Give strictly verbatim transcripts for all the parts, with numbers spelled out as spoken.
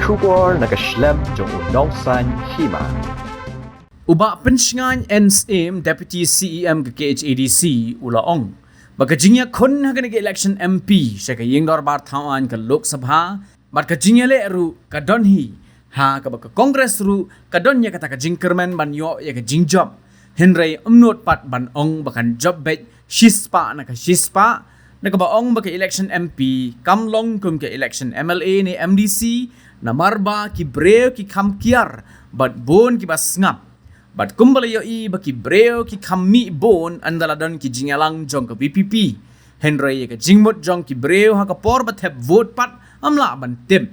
Khubor na ka shlem jong u Nongsaiñ Hima. U Bah Pynshngaiñ N Syiem, Deputy C E M ka K H A D C, u la ong ba ka jingïakhun ha kane ka election M P sha ka ïing dorbar thaw aiñ ka Lok Sabha bad ka jingïaleh ruh ka don hi, ha kaba ka Congress ruh ka don ïa kata ka jingkyrmen ban ïoh ïa ka jingjop. Hynrei ym nud pat ban ong ba kan jop beit shispah na ka shispah, na kaba ong ba ka election M P kam long kum ka election M L A ne M D C, namar ba ki briew ki kham kiar bad bun kiba sngap. Bad kumba la ïohi ba ki briew ki kham mih bun ynda la don ki jingïalang jong ka V P P. Hynrei ïa ka jingmut jong ki briew ha ka por ba thep vote pat ym lah ban tip.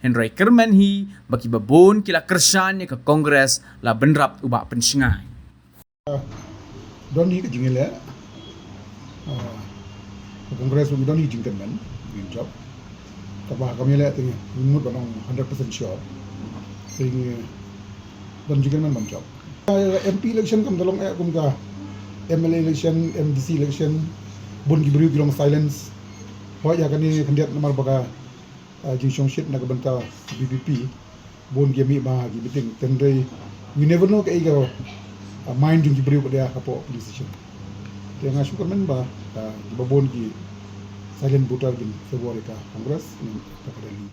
Hynrei kyrmen hi ba kiba bun ki la kyrshan ïa ka Congress, la bynrap u Bah Pynshngaiñ. Don hi ka jingïaleh. Ah, ka Congress ruh ngi don hi jingkyrmen, ngi jop. Kaba kam ïaleh te ngi mut ban ong hundred percent sure. Te ngi don jingkyrmen ban jop. Ah, M P election kam da long eh kum ka M L A election, M D C election, bun ki briew ki long silence. Hooid ïa kane khyndiat namar ba ka, ah, jingshongshit na ka bynta V P P. Bun ki mih ba ki meeting, hynrei we never know kaei ka, ah, mind jong ki briew ba dei ha ka polling station. Te nga shu kyrmen ba, ah, kiba bun ki silent voter kin favor ïa ka Congress ne ïa ka Delhi.